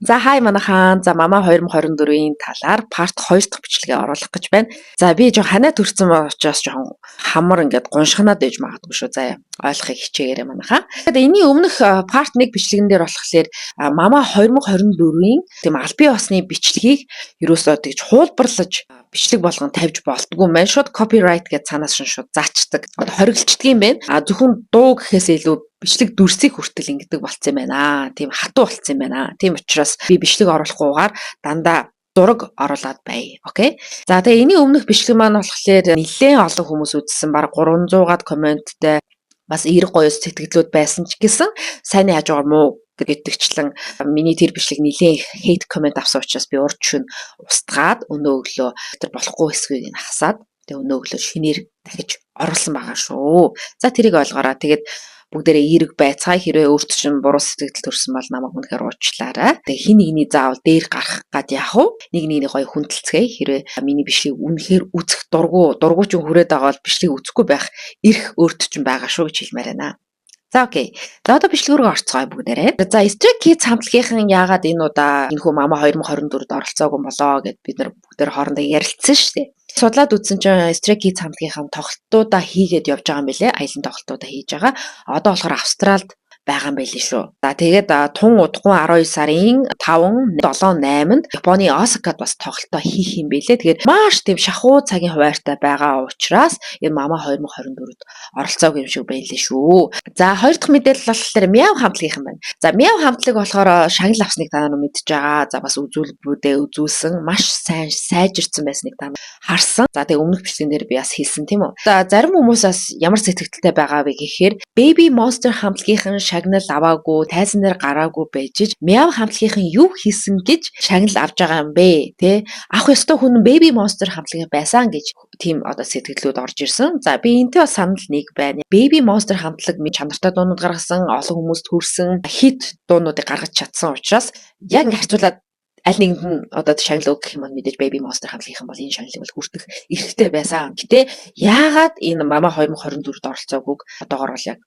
За, хай манайхан. За, Мама 2024-ийн талаар part 2 дахь бичлэгээ оруулах гэж байна. За, би жоо ханаа төрсэн учраас жоохон хамар ингээд гуншганаад байж магадгүй шүү. За, ойлгохыг хичээгээрэй, манайхан. Тэгэхээр энэний өмнөх part 1 бичлэгэн дээр болохоор Мама 2024-ийн тийм албан ёсны бичлэгийг ерөөсөө тэгж хуулбарлаж бичлэг болгон тавьж болдгоо юм байна. Шууд copyright гэж цаанаас шин шууд заачдаг. Одоо хориглчдаг юм байна. А зөвхөн дуу гэхээс илүү бичлэг дүрсийг хүртэл ингэдэг болцсон юм байна. Тийм хатуу болцсон юм байна. Тийм учраас би бичлэг оруулахгүйгээр дандаа зураг оруулаад бай. Okay. За, тэгээ энэний өмнөх бичлэг маань болохоор нэлээд олон хүмүүс үзсэн. Бараг 300-аад comment тэй, бас эерэг гоё сэтгэлдлүүд байсан ч гэсэн сайнны хажуугаар муу гэдэгчлэн миний тэр бичлэг нэлээд hate comment авсан учраас би урд шөнө устгаад, өнөө өглөө тэр болохгүй хэсгийг нь хасаад, тэгээ өнөө өглөө шинээр дахиж оруулсан байгаа шүү. За, тэрийг ойлгоорой. Тэгээд бүгдээрээ эерэг байцгаая. Хэрвээ өөрт чинь буруу сэтгэл төрсөн бол намайг үнэхээр уучлаарай. Тэгээ хэн нэгний заавал дээр гарах гад яах вэ? Нэг нэгний гоё хүндэлцгээе. Хэрвээ миний бичлэгийг үнэхээр үзэх дургу, дургу чинь хүрээд байгаа бол бичлэгийг үзэхгүй байх эрх өөрт чинь байгаа шүү гэж хэлмээр байна. За, okay. За, одоо бичлэг рүү орцгоё бүгдээрээ. За, Stray Kids хамтлагийнхан яагаад энэ удаа энэхүү Мама 2024-д оролцоогүй болоо гэд бид нар бүгдээр хоорондоо ярилцсан шүү дээ. Судлаад үзсэн чинь Stray Kids хамтлагийнхан тоглолтуудаа хийгээд явж байгаа юм билэ. Аялан тоглолтуудаа хийж байгаа. Одоо болохоор Австралид байгаа юм байли шүү. За, тэгээд тун удахгүй 12 сарын 5, 7, 8-нд Японы Осакад бас тоглолтоо хийх юм билэ. Тэгэхээр маш тийм шахуу цагийн хуваартай байгаа учраас энэ Мама 2024-д оролцоогүй юм шиг байлээ шүү. За, хоёр дахь мэдээлэл болохоор Мяу хамтлагийнхан байна. За, Мяу хамтлаг болохоор шагнал авсныг та нар мэдж байгаа. За, бас үзүүлбэрүүдээ үзүүлсэн, маш сайн сайжирсан байсныг та нар харсан. За, тэгээ өмнөх бичлэгэн дээр би бас хэлсэн, тийм үү. За, зарим хүмүүс бас ямар сэтгэлтэй байгаа вэ гэхээр Baby Monster хамтлагийнхан шагнал аваагүй, тайзан дээр гараагүй байж Мяу хамтлагийнхан юу хийсэн гэж шагнал авч байгаа юм бэ, тэ? Авах ёстой хүн Baby Monster хамтлагийн байсан гэж тийм одоо сэтгэлдлүүд орж ирсэн. За, би энэтэй бас санал нэг байна. Baby Monster хамтлаг чанартай дуунууд гаргасан, олон хүмүүст хүрсэн хит дуунуудыг гаргаж чадсан учраас яг ингэ харьцуулаад аль нэгэнд нь одоо шагнал өгөх юм бол мэдээж Baby Monster хамтлагийнхан бол энэ шагналыг бол хүртэх эрхтэй байсан. Гэтэ яагаад энэ Мама 2024-д оролцоогүйг одоогор бол яг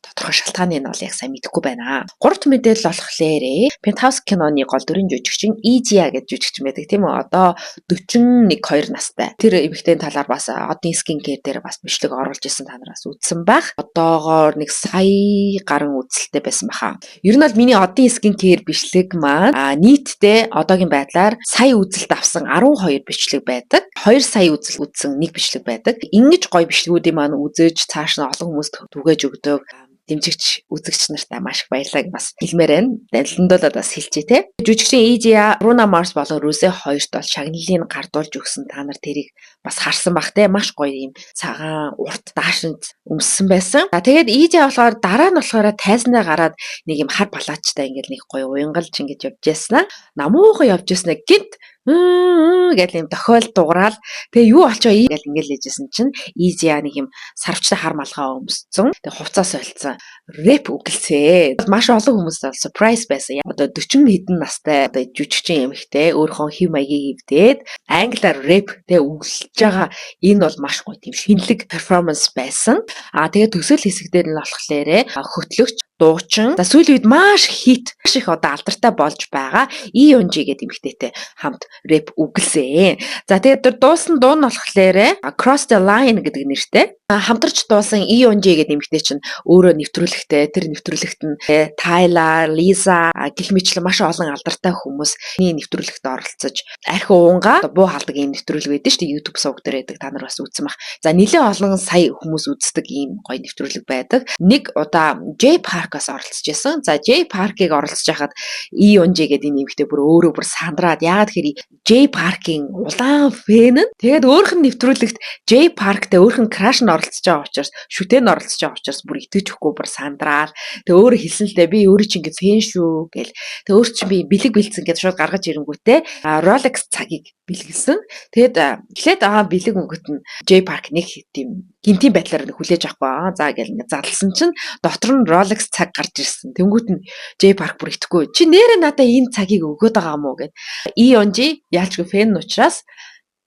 тодорхой шалтгааны нь бол яг сайн мэдэхгүй байна. Гуравт мэдээлэл болохоор Penthouse киноны гол дүрийн жүжигчин Ижиа гэж жүжигчин байдаг, тийм үү? Одоо 41 2 настай. Тэр эмэгтэйн талаар бас одын skin care дээр бас бичлэг оруулж исэн, та нараас үзсэн байх. Одоогоор 1 сая гарan үзэлттэй байсан баха. Ер нь бол миний одын skin care бичлэг маань нийтдээ одоогийн байдлаар сая үзэлт авсан 12 бичлэг байдаг. 2 сая үзэлт үзсэн нэг бичлэг байдаг. Ингэж гоё бичлэгүүдийн маань үзэж, цааш нь олон хүмүүст түгээж өгдөг дэмжигч үзэгч нартаа маш их баярлалаа бас хэлмээр байна. Даниландуулаад бас хэлчихье те. Жүжигчин Ижиа Бруно Марс болон Розе хоёрт бол шагналыг гардуулж өгсөн, та нар тэрийг бас харсан бах те. Маш гоё юм цагаан урт даашинз өмссөн байсан. За, тэгээд Ижиа болохоор дараа нь болохоор тайзнаа гараад нэг юм хар палаачтай ингээд нэг гоё уянгалж ингэж явж яснаа. Намуухан явж яснаа гинт гэл юм тохиол дуграал, тэгээ юу болчоо гэл ингээл ээжсэн чинь Ижиа нэг юм сарвчтай хар малгай өмссөн. Тэгээ хувцас солилцсон. Рэп үгэлцээ. Маш олон хүмүүс бол surprise байсан. Одоо 40 хэдэн настай одоо жүжигчин эмэгтэй өөрийнхөө хэв маягийг эвдээд англиар рэп тэгээ үгэлж байгаа, энэ бол маш гоё тийм шинэлэг performance байсан. А тэгээ төгсгөл хэсэг дээр нь болохоор хөтлөгч, дуучин, за, сүүлийн үед маш хит, маш их одоо алдартай болж байгаа И Юнжи гэдэг эмэгтэйтэй хамт рэп үгэлсэн. За, тэгээд тэр дуусан дуу нь болохоор Cross the Line гэдэг нэртэй. Хамтарч дуусан И Юнжи гэдэг эмэгтэй чинь өөрөө нэвтрүүлэгтэй. Тэр нэвтрүүлэгт нь Тайла, Лиза гэх мэтлэн маш олон алдартай хүмүүс нэвтрүүлэгт оролцож, архи уунгаа буу халдаг ийм нэвтрүүлэг байдаг шүү дээ. YouTube сувг дээр байдаг. Та нар бас үзсэн бах. За, нэлээд олон сая хүмүүс үздэг ийм гоё нэвтрүүлэг байдаг. Нэг удаа Jay Park-аас оролцож исэн. За, Jay Park-ыг оролцож байхад И Юнжи гэдэг энэ эмэгтэй бүр өөрөө бүр сандраад, яагаад тэгэхээр Jay Park-ийн улаан fan нь, тэгээд өөрөх нь нэвтрүүлэгт Jay Park-тай өөрөх нь crush нь оролцож байгаа учраас, шүтэн оролцож байгаа учраас бүр итгэж өгөхгүй бүр сандраал. Тэгээ өөрөө хэлсэн л дээ, би өөрөө чи ингэ fan шүү гэл. Тэгээ өөр чинь би бэлэг бэлдсэн гэдээ шууд гаргаж ирэнгүүтээ Rolex цагийг бэлгэлсэн. Тэгээд эхлээд бэлэг өнгөт нь Jay Park нэг тийм гинтийн байдлаар хүлээж авахгүй аа за гэл ингэ задлсан чинь дотор нь Rolex цаг гарч ирсэн. Тэнгүүт нь Jay Park бүр итгэхгүй. Чи нээрээ надаа энэ цагийг өгөөд байгаа юм уу гэд. И Юнжи яалчгүй fan нь учраас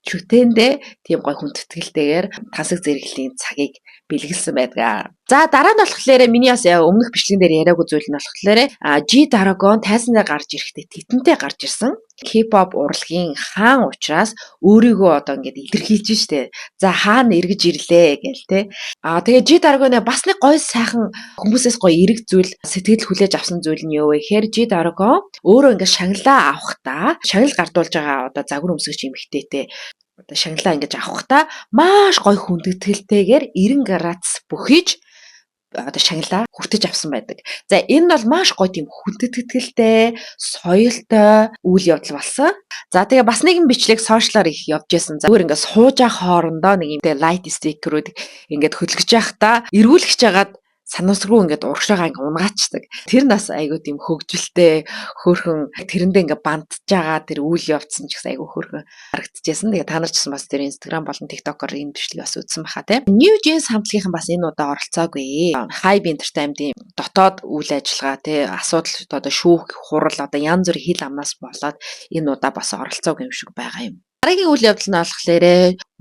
шүтээндээ тийм гой хүндэтгэлтэйгээр тансаг зэрэглэлийн цагийг бэлгэлсэн байдаг. За, дараа нь болохоор миний бас өмнөх бичлэгэн дээр яриаггүй зүйл нь болохоор G-Dragon тайзан дээр гарч ирэхдээ тэтэнтэй гарч ирсэн. K-pop урлагийн хаан учраас өөрийгөө одоо ингээд илэрхийлж штэ. За, хаан эргэж ирлээ гээл те. Аа, тэгээ G-Dragon бас нэг гоё сайхан хүмүүсээс гоё эрэг зүйл, сэтгэл хүлээж авсан зүйл нь юу вэ гэхээр G-Dragon өөрөө ингээд шагналаа авахдаа шагнал гардуулж байгаа одоо загвар өмсөгч эмэгтэйтэй одоо шагналаа ингэж авахдаа маш гоё хүндэтгэлтэйгээр 90 градус бөхийж одоо шагналаа хүртэж авсан байдаг. За, энэ нь бол маш гоё тийм хүндэтгэлтэй, соёлтой үйл явдал болсон. За, тэгээ бас нэгэн бичлэг social аар их явж байсан. Зүгээр ингээд сууж явах хоорондоо нэг юм тэ light sticker-үүд ингээд хөдөлгөж явахдаа эргүүлэх жагаад санамсаргүй ингээд урагшаага ингээд унагаачдаг. Тэр нас айгуу тийм хөгжилтэй, хөөрхөн, тэрэндээ ингээд бандж байгаа тэр үйл явдсан ч гэсэн айгуу хөөрхөн харагдчихсэн. Тэгээ та нар ч гэсэн бас тэр Instagram болон TikTok-оор энэ бичлэгийг бас үзсэн баха тий. New Jeans хамтлагийнхан бас энэ удаа оролцоогүй. Hybe Entertainment-ийн дотоод үйл ажиллагаа тий, асуудал, одоо шүүх хурал, одоо янз бүрийн хил амнаас болоод энэ удаа бас оролцоогүй юм шиг байгаа юм. Дараагийн үйл явдал нь болохоор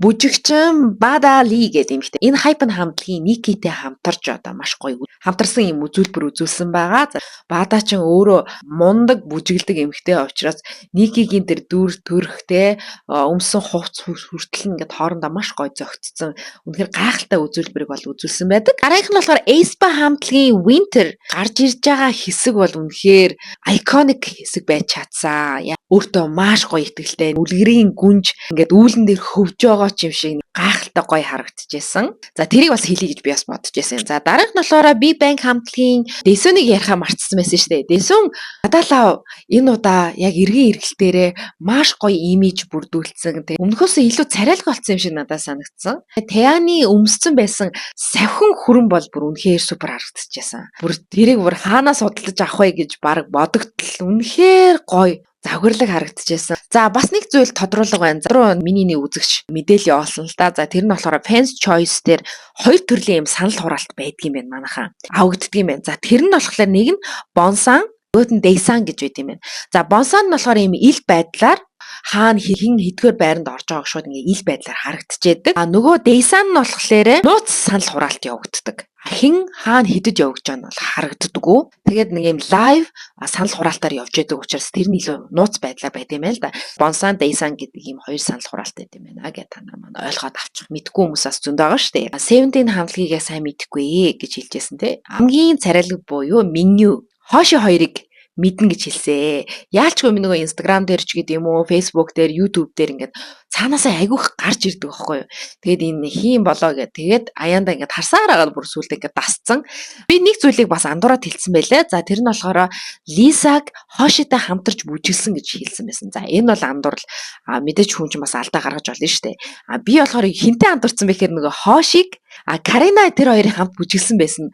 бүжигчин Бада Ли гэдэг эмэгтэй. Энэ HYBE хамтлагийн Никитэй хамтарч одоо маш гоё хамтарсан юм үзүүлбэр үзүүлсэн байгаа. Бада ч өөрөө мундаг бүжиглдэг эмэгтэй учраас Никигийн тэр дүр төрхтэй өмсөн хувц хүртэл ингээд хоорондоо маш гоё зөгтсөн. Үнэхээр гайхалтай үзүүлбэрийг бол үзүүлсэн байдаг. Дараагийнх нь болохоор aespa хамтлагийн Winter гарч ирж байгаа хэсэг бол үнэхээр iconic хэсэг байж чадсан. Өөртөө маш гоё итгэлтэй, үлгэрийн гүнж ингээд үүлэн дээр хөвж байгаа ч юм шиг гайхалтай гоё харагдчихсэн. За, тэрийг бас хэлье гэж би бас бодож байсан. За, дараах нь болохоор Big Bang хамтлагийн Дэсүнийг яриахаа мартсан байсан шүү дээ. Дэсүн надад энэ удаа яг эргэн эргэлтээрээ маш гоё имиж бүрдүүлсэн. Тэгээ өмнөхөөсөө илүү царайлаг болсон юм шиг надад санагдсан. Тэяны өмссөн байсан савхин хүрэн бол бүр үнэхээр супер харагдчихсан. Бүр тэрийг бүр хаанаас худалдаж авах вэ гэж баг бодогдол, үнэхээр гоё завхарлаг харагдчихсан. За, бас нэг зүйл тодруулга байна. За, миний нэг үзэгч мэдээлэл явуулсан л да. За, тэр нь болохоор Fans Choice дээр хоёр төрлийн юм санал хураалт байдгийм байна манайхаа. Авагддаг юм байна. За, тэр нь болохоор нэг нь Bonsang, нөгөөт нь Daesang гэж байт юм байна. За, Bonsang нь болохоор ийм ил байдлаар хаана хэн хэдгээр байранд орж байгааг шууд ингээ ил байдлаар харагдчихэдэг. А нөгөө Daesang нь болохоор нууц санал хураалт явагддаг. Хэн хаана хэдэд явагдаж байгаа нь бол харагддаггүй. Тэгээд нэг юм live санал хураалтаар явж байдаг учраас тэр нь илүү нууц байдлаар байд юм байна л да. Bonsang, Daesang гэдэг ийм хоёр санал хураалт байд юм байна гэж та нар маань ойлгоод авчих. Мэдгүй хүмүүс бас зөндөө байгаа шүү дээ. Seventeen хамтлагийг сайн мэдэхгүй гэж хэлжсэн те. Хамгийн царайлаг буюу Минью Хоши хоёрыг мэднэ гэж хэлсэ. Яалчгүй нөгөө Instagram дээр ч гэдэг юм уу, Facebook дээр, YouTube дээр ингээд цаанаасаа айгүйх гарч ирдэг байхгүй юу. Тэгээд энэ хийм болоо гэд тэгээд аяанда ингээд харсаар агаад бүр сүултээ ингээд дасцсан. Би нэг зүйлийг бас андуураад хэлсэн байлээ. За, тэр нь болохоор Лисаг Хошитай хамтарч бүжиглсэн гэж хэлсэн байсан. За, энэ бол андуурл. А мэдээж хүн чинь бас алдаа гаргаж болно шүү дээ. А би болохоор хинтээ андуурсан бэ гэхээр нөгөө Хошиг, а Карина, тэр хоёрын хамт бүжиглсэн байсан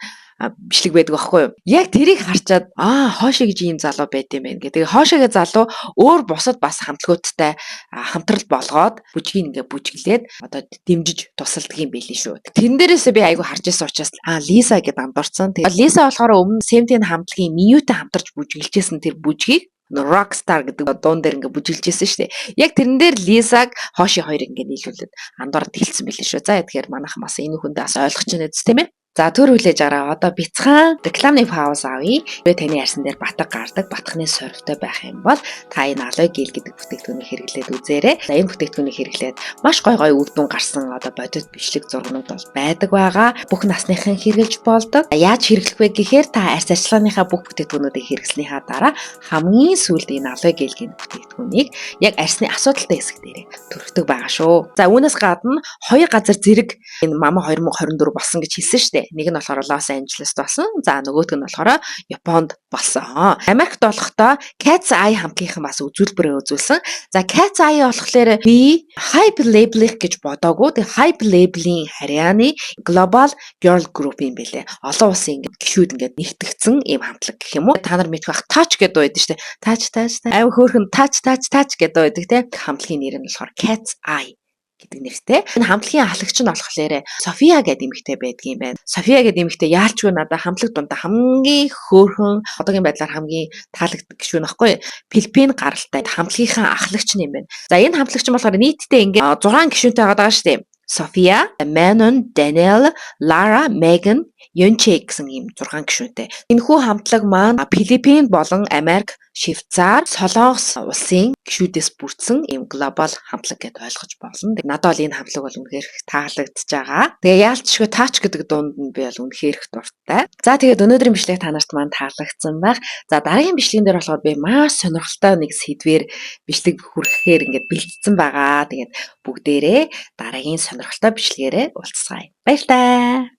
бичлэг байдаг байхгүй юу. Яг тэрийг харчаад, аа, Хоши гэж ийм залуу байд юм байна гэх. Тэгээ Хошигээ залуу өөр бусад бас хамтлагуудтай хамтрал болгоод бүжгийг ингээ бүжиглээд одоо дэмжиж тусалдаг юм билээ шүү. Тэрэн дээрээсээ би айгу харж ирсэн учраас аа, Лиса гэд андуурсан. Тэгээ Лиса болохоор өмнө Seventeen хамтлагийн Минютэй хамтарч бүжиглжсэн тэр бүжгийг Rockstar гэдэг дуун дээр ингээ бүжиглжсэн шүү дээ. Яг тэрэн дээр Лисаг, Хоши хоёрыг ингээ нийлүүлээд андуураад хэлсэн билээ шүү. За, тэгэхээр манайхан бас энэ хүндээ бас ойлгож байна үст, тийм ээ. За, түр хүлээж араа, одоо бяцхан рекламны пауз авъя. Тэгээ таны арьсан дээр батга гардаг, батганы сорвтой байх юм бол та энэ aloe gel гэдэг бүтээгдэхүүнийг хэрэглээд үзээрэй. За, энэ бүтээгдэхүүнийг хэрэглээд маш гой гой үр дүн гарсан одоо бодит бичлэг зургнууд бол байдаг байгаа. Бүх насныхан хэрэглэж болдог. Яаж хэрэглэх вэ гэхээр та арьс арчилгааныхаа бүх бүтээгдэхүүнүүдийг хэрэглэснийхаа дараа хамгийн сүүлд энэ aloe gel гэх бүтээгдэхүүнийг яг арьсны асуудалтай хэсэг дээрээ түрхдэг байгаа шүү. За, үүнээс гадна хоёр газар зэрэг энэ MAMA 2024 болсон гэж хэлсэн шүү дээ. Нэг нь болохоор Лос Анжелест болсон. За, нөгөөх нь болохоор Японд болсон. Америкт болохдоо KATSEYE хамтлагийнхан бас үзүүлбэрээ үзүүлсэн. За, KATSEYE болохоор би HYBE label-их гэж бодоагүй. Тэгээ HYBE label-ийн харьяаны Global Girl Group юм бэлээ. Олон улсын ингээд гишүүд ингээд нэгтгэгдсэн ийм хамтлаг гэх юм уу. Та нар мэдэх бах, Touch гэдэг байдаг шүү дээ. Touch, touch, аим хөөрхөн touch, touch, touch гэдэг байдаг те. Хамтлагийн нэр нь болохоор KATSEYE гэдэг нэртэй. Энэ хамтлагийн ахлагч нь болохоор София гэдэг эмэгтэй байдгийн байна. София гэдэг эмэгтэй яалчгүй надад хамтлаг дундаа хамгийн хөөрхөн, одоогийн байдлаар хамгийн таалагддаг гишүүн баггүй. Филиппин гаралтай хамтлагийнхаа ахлагч нь юм байна. За, энэ хамтлагч нь болохоор нийтдээ ингээд 6 гишүүнтэй байгаа шүү дээ. София, Manon, Danielle, Lara, Megan, Yunche гэсэн ийм 6 гишүүнтэй. Энэхүү хамтлаг маань Филиппин болон Америк, Швейцар, Солонгос улсын гишүүдээс бүрдсэн ийм global хамтлаг гэдээ ойлгож болно. Надад бол энэ хамтлаг бол үнэхээр их таалагдж байгаа. Тэгээ яалтчгүй Touch гэдэг дуунд нь би бол үнэхээр их дуртай. За, тэгээд өнөөдрийн бичлэг та нарт маань таалагдсан байх. За, дараагийн бичлэгэн дээр болохоор би маш сонирхолтой нэг сэдвээр бичлэг хүргэхээр ингээд бэлтгэсэн байгаа. Тэгээд бүгдээрээ дараагийн сонирхолтой бичлэгээрээ уулзцгаая. Баярлалаа.